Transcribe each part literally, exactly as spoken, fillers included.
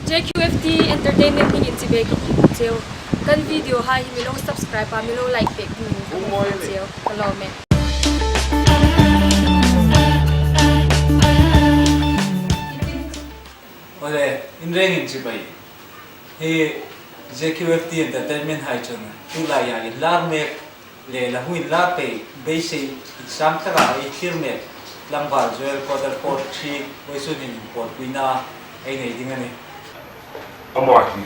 J Q F T Entertainment hmingin chibai ka hung buk cheu. Kan video hai hi mi lo subscribe a, mi lo like pek dingin ka hung buk cheu. Ka lawm e. Awle, in rengin chibai. Hi J Q F T Entertainment hai chun tulai a inlar mek le la hung inlar pei beisei insang taka ei thlir mek Tlangval Joel Quarter Four Three vawisun hin inpawlpuina ei nei ding a nih. Ama hi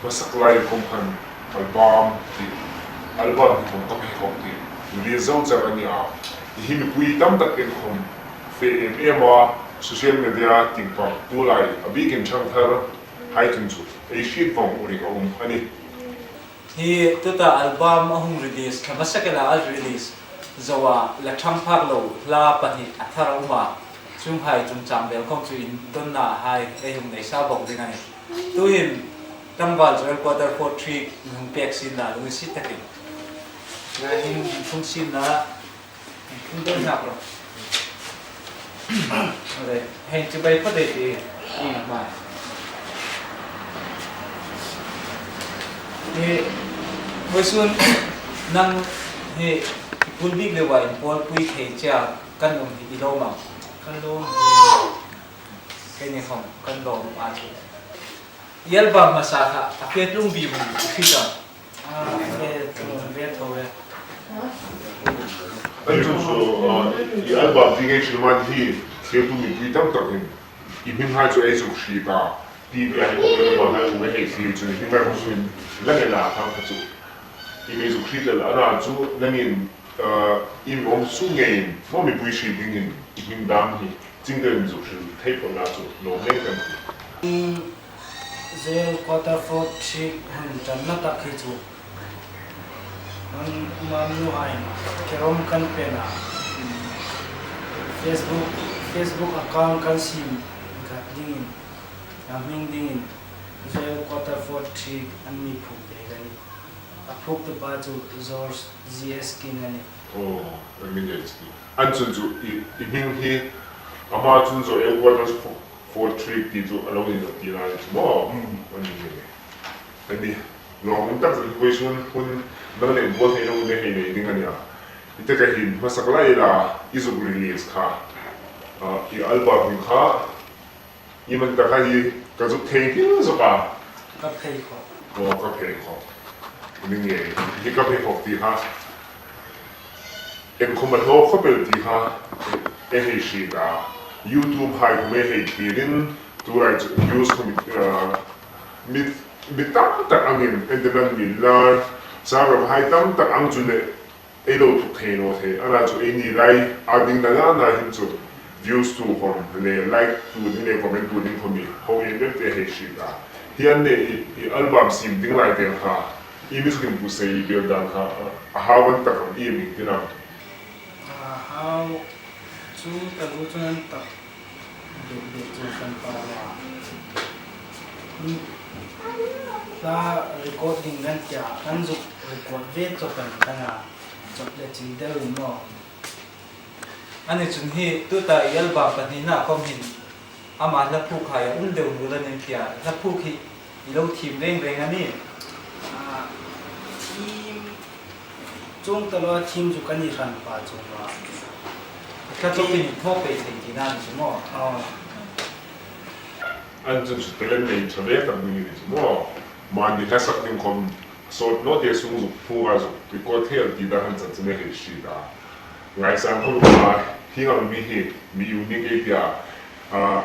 hmasak lai khom khan album ti, album ti khom ka phei khawk ti, release zo chak a ni a. Hi mipui tam takin khom fe em em a, social media tieng pang tulai a bikin ṭhang thar hai chun chu ei hriet vawng ring a um a nih. Hi tuta album a hung release, thla hmasak ela a release zo a, la ṭhang phak lo hla pahni a thar a um a, chuonghai chungchang vel khom chu indonna hai ei hung nei sa bawk ding a nih. Tuhin Tlangval Joel Quarter Four Three hung pek sien la, lunginsiet takin. Ngai hin hung sien la. Hung dawng hak ro. Awle, hei chibai phawt ei tih. Hi, vawisun nang hi pul bik lewa inpawlpui thei che a kan um hi i lawm am? Ka lawm. Keini khom kan lawm a chu. I album hmasa kha a fe tlung bik hung i hriet am? A fe tlung ve tho e. Ei chu chu, ah, i album ti ngei chu man hi, fe tlung mipui tam takin i hminghai chu ei zuk hriet a. Ti ti a hi album hai um ei hriet chu, i hminghai chu in la nge la khang kha chu i mi zuk hriet le la na chu nangin, ah, i mi awm sung ngeiin, maw mipui hriet dingin i hming dam hi. Chingte mi zuk hril thei pawna chu lawm hle kan ti. Joel Quarter Four Three hun ṭanna tak hi chu. Hun mam nu hai kerom kan pena. Facebook, Facebook account kan siem khat dingin, a hming dingin, Joel Quarter Four Three an mi phuok pei kan. A phuoktu pa chu George G S King a nih. Oh, a mi nei chu. An chun chu i, i hming hi ama chun Joel Quarter Four Three ti chu a lo ni lo ti lai chu maw? Mm. A ni nge. A ni. Lawmum tak zet vawisun hun nang le inbual thei lo le hei nei ding a nia. I taka hin hmasak lai la i zuk release kha. Ah, i album hin kha. I man taka hi ka zuk thei nghil zawk a. Ka phei khawk. Aw, ka phei khawk. Ni nge, hi ka phei khawk ti kha. Iengkhom a hlaw khawp el ti kha. Ei hei hriet a. YouTube hai khom ei hei thlirin, tulai chu views khom, ah, mi, mi tam tak angin, entirnan mi lar, server hai tam tak ang chu le, ei lo thuk thei naw thei, a na chu ei ni lai, a ding na na hin chu views tu khom, le like tu ding, le comment tu ding khom hi, ho en em te hei hriet a. Hi an ne i, i album siem ding lai te kha, i mi zuk inpui sei i bel dan kha, a hau an tak am i mi ti na. A hau chu ka lu chu an tak. Bik bik chu kan pa la. Hmm. Hla recording kan tia, kan zuk record ve chu kan kan a. Chawp le chil deu in maw. A ni chun hi tuta i album pahnina khom hin ama hla phuok hai a um deu hlu la nen tia. Hla phuok hi i lo thiem reng reng a ni. A, thiem chuong ta lo a, thiem chu kan i hran pa chuong lo a. Hla chawpin i thaw pei thei tina ni chu maw? Aw. An chun chu talent nei ṭha ve tak ding ni chu maw? Mani hla sak ding khom sawt naw te sung zuk phuok a zuk record thei ti dan han chan chu ei hei hriet a. Ngaisang khom a, hi ngam mi hi, mi unique ei tia. A,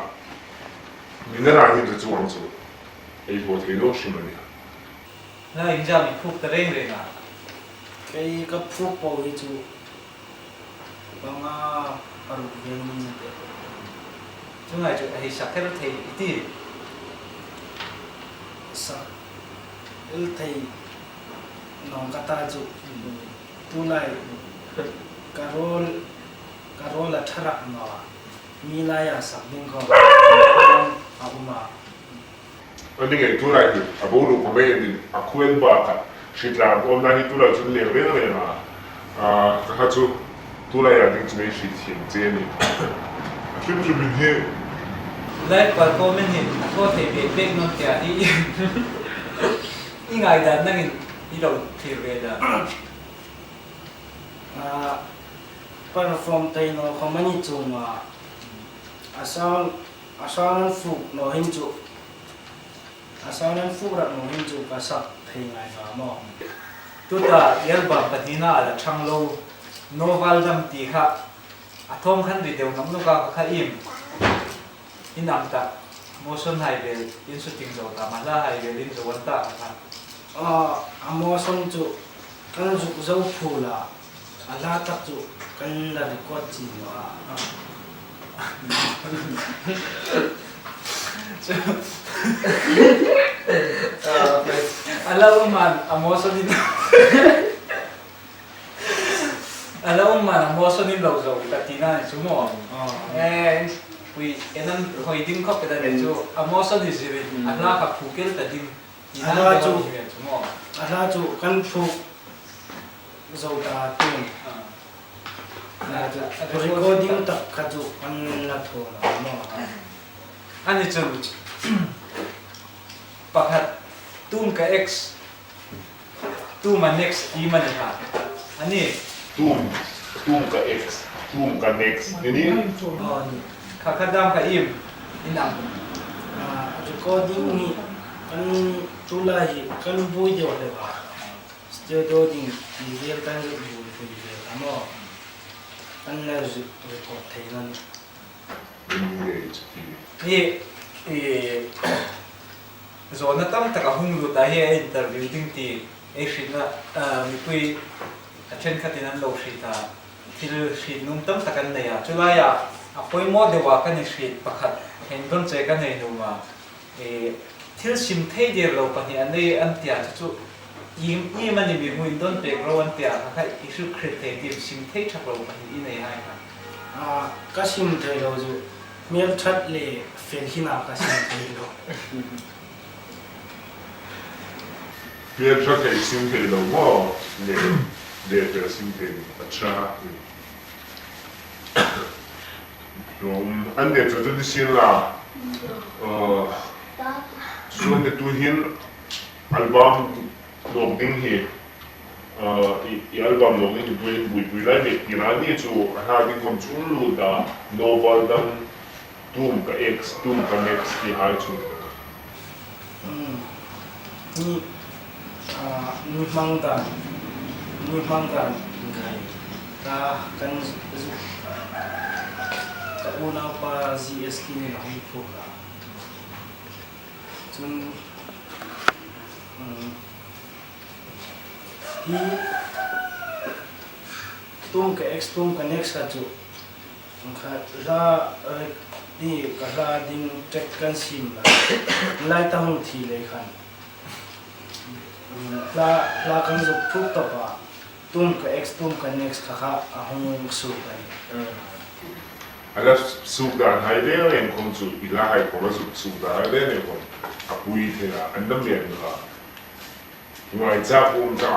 mi na ra hin chu chuong chu. Ei thaw thei naw hrim a nia. Hla iengzat i phuok ta reng reng a? Kei ka phuok po hi chu panga paruk vel ni te. Chuong ang chu a hei sak kher thei i ti. Sak el thei naw ka ta chu. Tulai ka role, ka role a ṭha rak naw a. Mi laia sak ding khom a um a. A ni ngei tulai hi, a boruok khom ei en ding, a khuel bak a, hri tlang awmna hi tulai chun leng reng reng a. A, ka kha chu tulai a ding chun ei hriet thiem che a nih. A hrim hrimin hi, Live performance hi a thaw thei bek bek naw ti a hi. I ngaidan nangin i lo thlir ve ta. Ah, perform thei naw khom a ni chuong a. A sound, a sound an fuk naw hin chu. A sound an fuk rak naw hin chu ka sak thei ngai ta maw. Tuta album pahnina a la ṭhang lo, Novel Dam ti kha. A thawm khan ri deu nawk nawk a, kha iem. In ang ta, motion hai vel, in shooting zo ta, ma hla hai vel, in zo an ta kha. Ah, a motion chu kan zuk zo phul a, a hla tak chu kan la record chin naw a. A la um an, a motion in. A la um man a motion in lo zo ka tina ni chu maw. Ah. Eh, pui en an hoi ding khop ka ta ni chu, a motion hi zirin, a hla kha phuk el ta ding. A hla chu, chu maw. A hla chu kan phuk zo ta tun. Ah. A hla chu, a hla chu recording tak kha chu kan la thaw naw maw. A ni chun, pakhat, Tum Ka Ex, Tum Ka Next ti am a ni kha. A ni. Tum, Tum Ka Ex, Tum Ka Next ti ni. Aw, ni. Kha kha dam kha iem, in ang. Ah, recording hi kan tulai hi kan buoi deu le ba. Studio ding ni vel kan zuk buoi pui vel a maw. Kan la zuk record thei naw ni. Hi, hi, zawna tam tak a hung lut a, hi a interview ding ti ei hrietna, ah, mipui a ṭhenkhatin an lo hriet a, thil hriet nuom tam tak an nei a. Chu laia a poimaw deu a kan hriet pakhat hang dawn che ka nei nuom a. E, thil sim thei der lo pahni an nei an tia chu chu, iem, iem a ni mi hmu indawn pek ro an tia, kha kha i hriet thei ti sim thei ṭhak lo pahni i nei hai kha. A, ka sim thei lo chu, hmel ṭhat le fel hina ka sim thei lo. Hmel ṭhat le sim thei lo maw, le, le fel sim thei lo, a ṭha. Rum, an de chu chu ni sin la. Uh, sun de tu hin album nawk ding hi. Uh, i, i album nawk ding hi buoi, buoi, buoi lai ve ti la ni chu, a hla ding khom chu um lut a, Novel Dam, Tum Ka Ex, Tum Ka Next ti hai chu. Hmm. Ni, ah, ni hmang dan, ni hmang dan khai. Ka kan zu-, ka unaupa G S T ni la hung phu la. Chun, hmm, hi Tum Ka Ex, Tum Ka Next kha chu. Kha hla, eh, ni ka hla ding track kan sim la. Lai ta hung thi le khan. Hla, hla kan zuk thuk tawp a. Tum Ka Ex, Tum Ka Next kha kha a hung suk a ni. A la suk dan hai ve em khom chu, i hla hai khom a zuk suk dan hai ve em khom. A pui thei la, an dam em kha. Ngai chak um ta,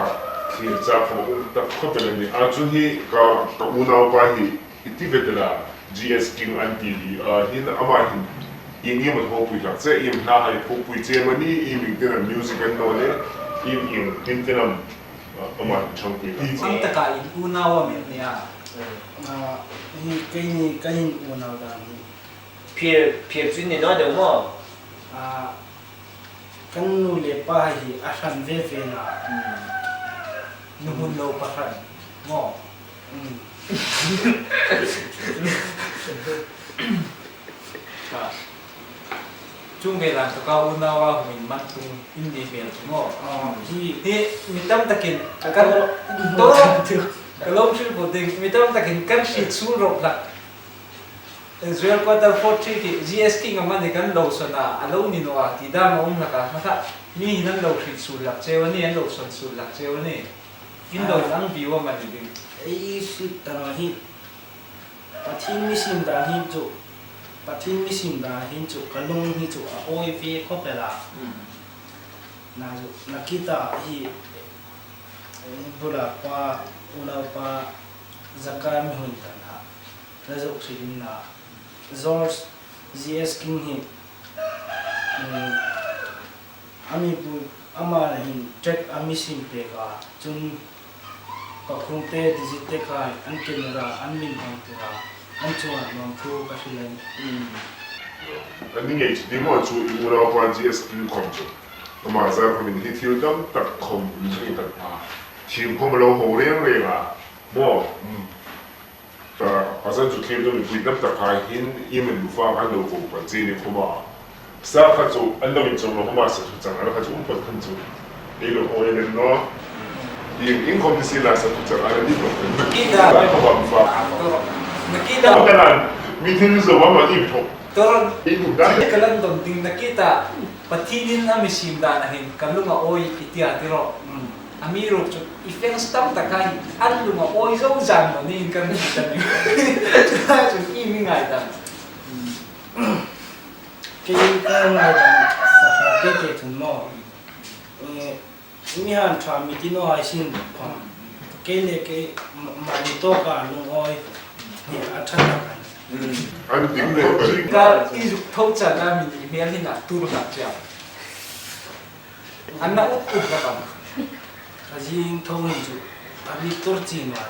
thlir chak khom um ta khop el a ni. A chu hi ka, ka unaupa hi i ti ve ta la, G S King an ti hi, a, hin ama hin, ieng iem a thaw pui hlak che, iem hla hai thaw pui che am a ni, iem ieng tin am music an naw le, iem ieng tin tin am, a, ama hin ṭhang pui hlak. Ang taka in unau am i ni a? A, hi keini, keini unau dan hi. Phir, phir chu ni naw deu maw? A, kan nu le pa hi a hran ve ve na. Hmm. Nu hun lo pa hran. Maw? Hmm. Ka. Chung ve lang taka unau a hung inman tung in ni hmel chu maw? Ah, hi. Hi, mi tam takin, ka, ka lo, ka lo hrilpui ding, mi tam takin kan hriet suol rawp hlak. Jewel Quarter Four Three khi G S King am a ni kan lo sawn a, a lo ni naw a, ti dam a um hlak a, kha kha, mi hin an lo hriet suol hlak cheu a ni, an lo sawn suol hlak cheu a ni. In lo, ah, lang view am a ni ding. Ei hriet ta naw hi, Pathien mi sim dan hin chu, Pathien mi sim dan hin chu, ka lung hi chu a awi ve khop el a. Hmm. Na chu, Nakita hi, eh, bula pa, unaupa, Zakai mi hun tan ha. Na zuk hrilna, George, G S King hi, um, a mi bu, ama hin track a mi siem pek a, chun pakhum te, digit te kha an camera, an min hmang tir a, an chunga nuom thu ka hril a nih. An ni ngei chu ti maw chu, i unaupa G S King khom chu. Ama zar khom hin hi thil tam tak khom, mi chu in tak pha. Thiem khom lo ho reng reng a. Maw. Ta, a zan chu thiem dawm i pui tam tak hai hin, i min lu fa kan lo ko pan chi ni khom a. Sa kha chu, an lo in chawng lo khom a, sa chu chang, an kha chu um pan khan chu. Ei lo ho ei len lo. I, in khom ni si la sa chu chang, an ni pan khan. Nakita. Sa kha ba um fa. Nakita. Ka lan, mi thil zo ma ma i tho. Tor. I tu dan. Ka lan dom ding nakita. Pathienin a mi siem dan a hin, ka lung a awi i ti a ti ro. Mm. Amiruokchu, i fans tam tak hai, an lung a awi zo zan lo niin kan hmu ta ni. Chu i mi ngai dan. Mm. Kei ka ngai dan, sa sa kei kei chun maw. Eh, mi han ṭha mi ti naw hai sin, kei le kei, ma-, mani tawka lung awi. Ni a ṭha tak a ni. Mm. An ding le. Ka i zuk tho chan a mi ni hmel hin a tur hlak chiah. An na ut ut ka pan. A zing tho hin chu, a mi tur chin ma.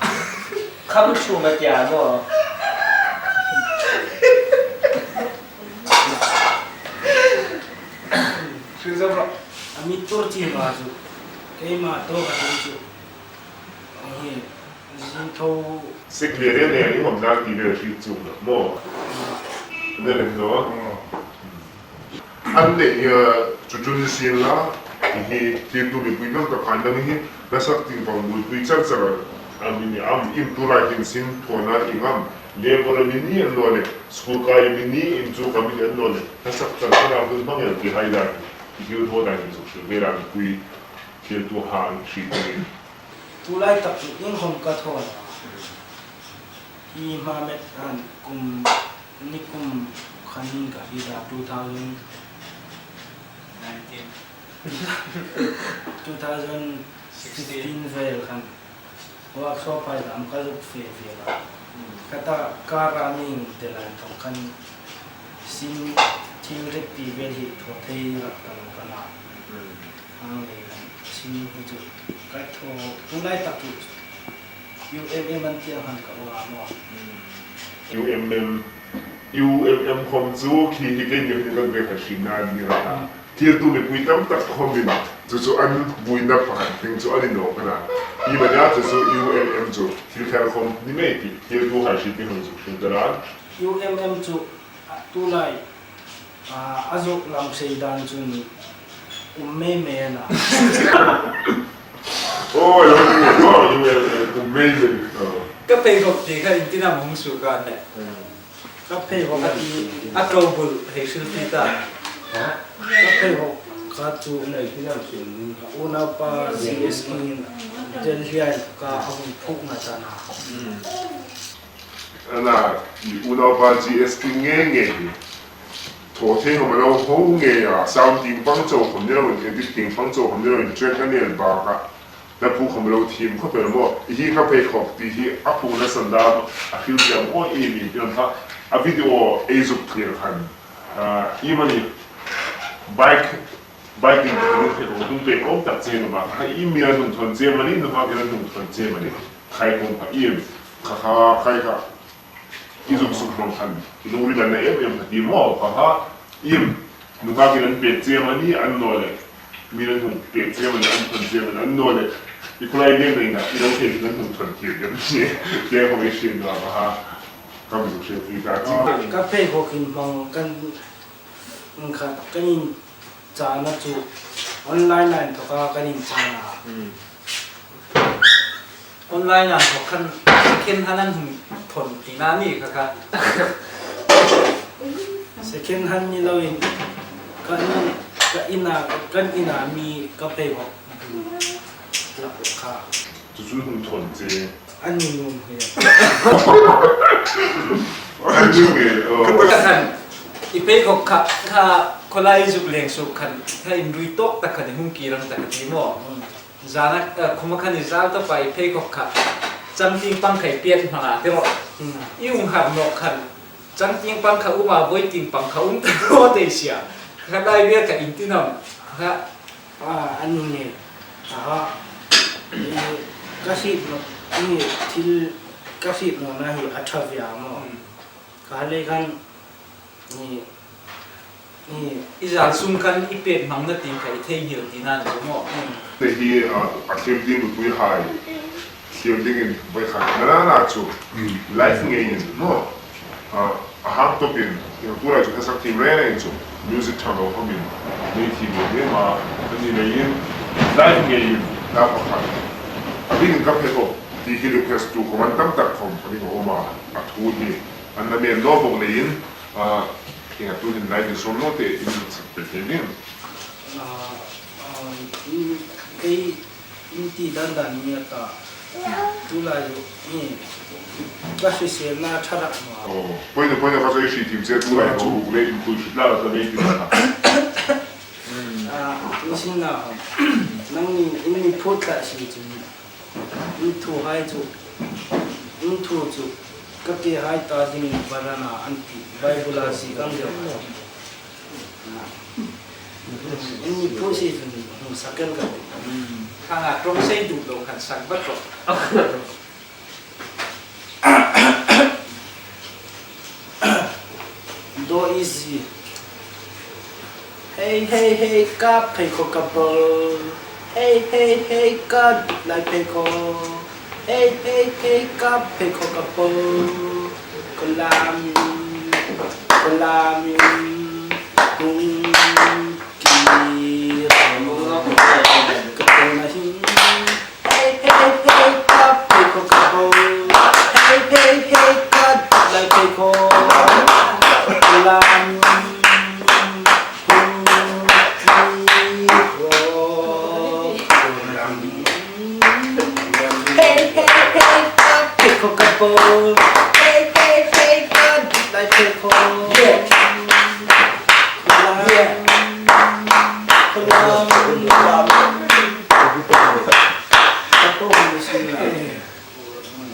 Kham chu ma tia no. Hrilzawm rawh. A mi tur chin ma chu. Keima tawka ding chu. Hi, zing tho. Sik le re le, i hom dang ti le hri chu maw. Ne le no. An le, eh, chu chu ni sien la, hi, hi, tu mi pui nang ka phan dang hi, na sak ting pang bul pui chak chak a, a mi ni am, im tu lai hin sin, thona i ngam, le bora mi ni an lo le, school kai mi ni, im chu ka mi ni an lo le, na sak chak chak a, bul mang el ki hai dang, hi, hi, tho dang, hi, chu, chu, ve dang, pui, hi, tu han, shi, tu ni. Tu lai tak chu in hom ka thawn. Hi hma met an kum, ni kum khan in ka hriet a, two thousand nineteen. Two thousand sixteen vel khan workshop hai lam ka zuk fe fe a. Ka ta ka ra ning te lai thong khan sin thil rek ti vel hi thaw thei rak ta lo ka na. Ang le kan sin hi chu ka thaw tu lai tak chu U M M an tia han ka ua maw. U M M, U M M khom chu khi hi kei ni kan ve ka hrin a ni ra. Thil tu mi pui tam tak khomin, chu chu an buoina pakhat ding chu a ni nawk a na. I mani a chu chu U M M chu thil thar khom ni mei ti, thil tu hai hri ti hang chu hring ta la. U M M chu, a, tu lai, a, a zuk lam sei dan chun um mei mei a na. Oh, U M M, U M M, um mei mei. Oh. Ka pheikhawk ti kha in tin am hung suok a nih. Ka pheikhawk a ti. A ṭobul hei hril ti ta. Ka pheikhawk kha chu unaupa G S King in Delhi-a ka hung phuokna ta na. A na, unaupa G S King nge nge hi. Thaw thei khom a lo ho nge a, sound tieng pang chau khom ni lo, edit tieng pang chau khom ni lo, track a nel bak a. Na phu khom lo thiem khawp el maw. I hi ka pheikhawk ti hi a phuokna san dam a hril chiang aw i mi ti lam kha. A video ei zuk thlir khan. Ah, i mani bike, bike ding ka hril thei tum pek awm tak che ma. Kha i mi a hung thawn che mani, nu kha kei a hung thawn che mani. Khai khom kha i em. Kha kha khai kha. I zuk suk hmang khan, i lungril a na em em ka ti maw, kha kha, im, nu kha kei an pek che mani an naw le, mi an hung pek che mani, an thawn che mani an naw le, i khulai leng na ina, i lo thei an hung thawn kir kir ni, ke ko i hriet naw kha kha, ka mi zuk hriet ti ta chi. Ka pheikhawk in hmang kan, kha kan in Chana chu online a inthawka kan inchana. Hmm. Online a inthawk khan second hand an hung thawn tina ni kha kha. Second hand ni loin kan, ka ina, kan ina mi ka pheikhawk kha. Chu chu hung thawn che. An ni nuom hi. An ni nuom hi, oh. Ka khan, i pheikhawk kha, kha khawlai zuk leng suok khan, kha inrui tawk tak khan i hung kir ang tak ti maw. Hmm. Zana, eh, khuma khan i zal ta pa i pheikhawk kha. Cham ting pang khai piat hmang a ti rawh. Hmm. I hung har nawk khan. Chang tieng pang kha um a, voi tieng pang kha um ta naw ti sia. Kha lai vel kha ieng tin am. Kha. A, a ni nge. Aha. I, ka hriet naw, i, thil ka hriet nawna hi a ṭha viau maw. Hmm. Kha lei khan, i, i, i zal sung khan i pek hmangna tieng kha i theinghil tina ni chu maw. Hmm. Te hi, a, a thiem ding nupui hai. Thiem dingin voi khat na na na chu. Hmm. Live ngeiin maw. A, a hang tawpin, i tura chu hla sak thiem reng reng chu. Music ṭha lo khawmin. Nei thiem lo ni ma. Ani leiin. Live ngeiin. Na pakhat. A bingin ka pek khawp. Ti hi request tu khawm an tam tak khawm. A bing a um a. A thu hi. An na men lo bawk leiin. A, kei a tuhin live in sawm naw te in sak pe thei ding. A, a, in, kei in ti dan dan ni a ta. Tulai chu, i, ka hriselna ṭha rak ma. Oh, poina, poina ka sawi hri thiem che tulai chu buk le in pui hrit la ka nei ti na. A, in sin na. Nangni, in mi phut la si chu. In thu hai chu, in thu chu, ka ke hai ta ding varana an ti, Bible a si kan deu. In mi thu si chu, hung sak kan ka ti. Khang a ṭawng sei duk lo khan sak vat rawh. Daw easy. Hey, hey, hey, ka phei khaw ka bo. Hey, hey, hey, ka dik lai phei khaw. Hey, hey, hey, ka phei khaw ka bo. Ka lam, ka lam, hung ki ro. Ka tawna hin. Hey, hey, hey, ka phei khaw ka bo. Hey, hey, hey, ka dik lai phei khaw. Lam, hung, ki, ro. Hey, hey, hey, ka phei khaw ka bo. Hey, hey, hey, ka dik lai phei khaw. Yeah. Lam, lam, lam.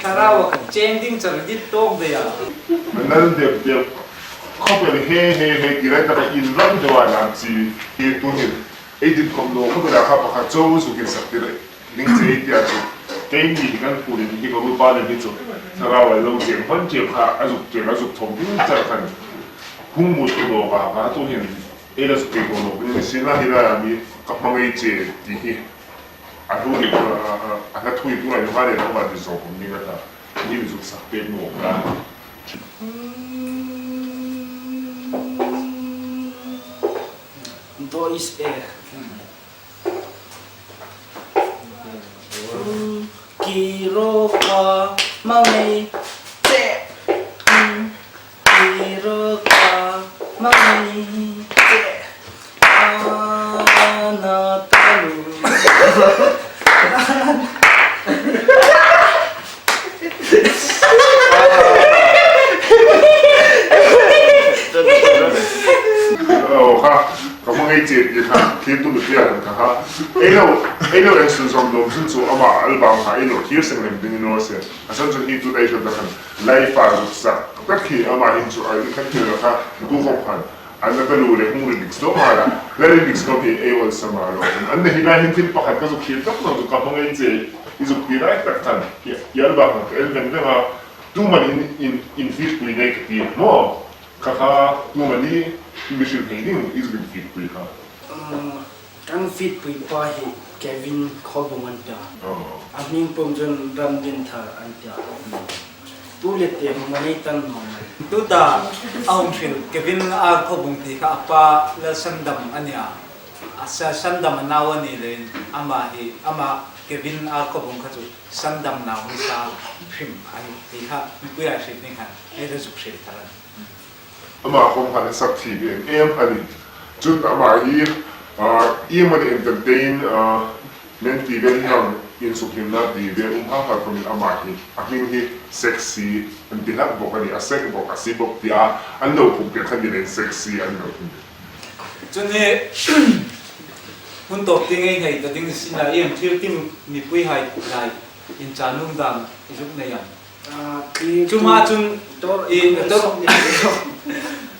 Thlarau a cheng ding char dit tawk ve a. Nan dep dep. Khawpel he he he ti lai taka in ram deu a lam chi. Hi tu hin. Ei dit khawm lo khawpel a kha pakhat chau zukin sak ti lai. Ning che ei tia chu. Keini hi kan phurin hi ka rupa le hi chu. Thlarau a lo cheng hman che kha a zuk cheng a zuk thawm ding char khan. Hung mu chu lo ka ka tu hin. Ei la zuk kei ko lo. Ning sin la hi la mi ka hmangai che ti hi. A thu ni, a, a, a, a thu ni tu lai nu ka le lo ma ti zo kum ni ka ta. Ni mi zuk sak pek nu ka. Do is a. Ki ro kwa ma mei te. Ki ro kwa ma mei te. Ana talu. Oh, ha. Ka hmangai che ti kha, thil tu mi pia kan kha ha. Ei lo, ei lo en sun zom dom sun chu ama album kha, ei lo thil seng lem ding no se. A san chu hi tu dai chu ta khan. Live a zuk sak tak hi ama hin chu a kan thil kha, tu khawp khan. An na ka lu le hung remix dom a la. La remix dom hi ei ol sama lo. An na hi na hin thil pakhat ka zuk thil tak no ka hmangai che. I zuk ti lai tak khan. Ya, ya album kha, el veng veng a. Tu man in, in, in fit pui nei ka ti. Mo. Kha kha, tu mani, mi hrilh thei ding, i zuk in fit pui kha. Kan fit pui pa hi Kevin Khawbung an ta. Oh. A hming pum chun Ramdin Thar an ta. Tu le te hung mani tan no. Tuta, a hung hrilh Kevin R Khawbung ti kha a pa Lalsandam a nia. A sa Sandam a nau a ni leiin, ama hi, ama Kevin R Khawbung kha chu Sandam nau ni sa hrim a ni ti kha, mipui a hriet ni khan, ei ta zuk hriet thar a ni. Ama khawm khan a sak thei ve em em a ni. Chun ama hi, ah, i mani entertain, ah, men ti ve ni ang, insukhlimna ti ve um ha ha khawmin ama hi, a hming hi sexy an ti hlak bawk a ni, a sek bawk, a si bawk tia, an lo phuok pek khan ni leiin sexy an lo hming. Chun hi, hun tawp tieng ei nei ta ding sin la, i ang thil tim mipui hai lai, in cha nung dam i zuk nei ang. Chuma chun i tor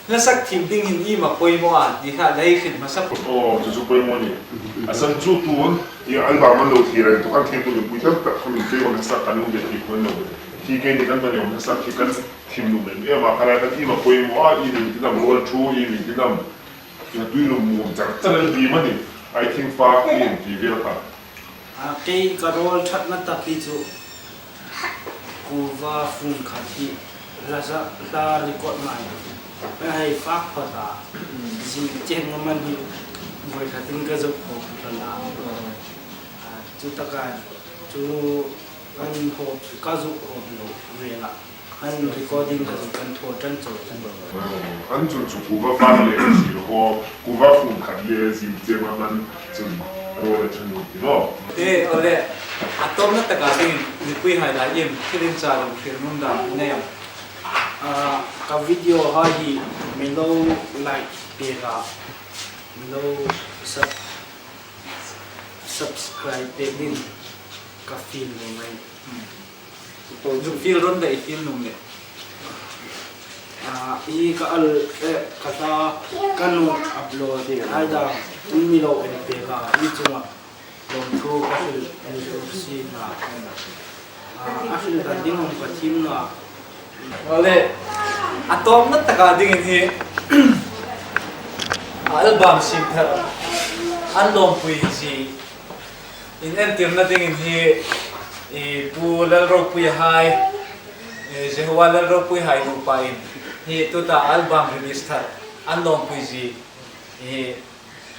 hla sak thiem ding hin i ma poimaw a ti kha lei khin hmasa. Aw, chu chu poimaw ni. A san chu tun i album an lo thlir a, tu kan thiem tu pui tam tak khawmin kei hla sak kan lo be ti khawm lo. Khi kei ni kan ba ni hla sak khi kan thiem lo be. E ma kha kan i ma poimaw a, i ni ti dam rol thu i ni ti dam. Ina tui lum muom char char el ti mani. I think fa in ti vel kha. A, kei ka rol ṭhatna tak hi chu kuva fun khat hi hla sa, hla record mai. Ka hei fak phawt a. Zing cheng a man hi voi khatin ka zuk phawt phawt a. A, chu taka chu an hawp, ka zuk hawp lo vel a. An recording ka zuk kan thaw ṭan chau. An chun chu kuva fak le zing haw, kuva fun khat le zing cheng a man chun rol a ṭan lo ti maw. E, awle, a tawpna taka ding, mipuihai lai in, thil inchar lo thlir nuom dan nei am? A, ka video hai hi mi lo like pek a, mi lo sub-, subscribe pek dingin ka feel nuom a nih. Zuk feel ron dai feel nuom le. A, i ka al, e, ka ta, ka nu upload, ai da, mi lo en pek a, i chunga lawmthu ka hril, en zo si na. A, a hril dan ding hawng ka thiem na. Awle, a tawpna taka dingin hi, album siem thar an lawmpui zie in entirna dingin hi, i Pu Lalropuihai, i Jehova Lalropuihai nupa in hi tuta album release thar an lawmpui zie hi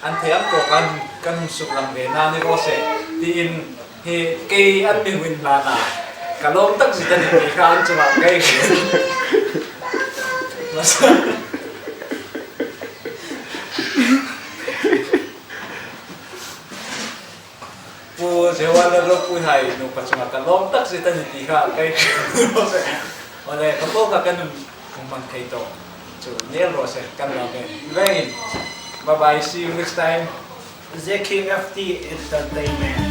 an thei ang ko kan, kan suklang ve na ni raw se, tiin hi kei an mi hung hlan a, ka lawm tak zet a nih ti kha an chunga kei. Pu Jehova Lalropuihai nupa chunga ka lawm tak zet a nih ti kha kei. Awle, ka po ka kan hung mang thei tawk chu ni el raw se, kan lawm e. Veng in. Bye bye, see you next time. Z K F T Entertainment.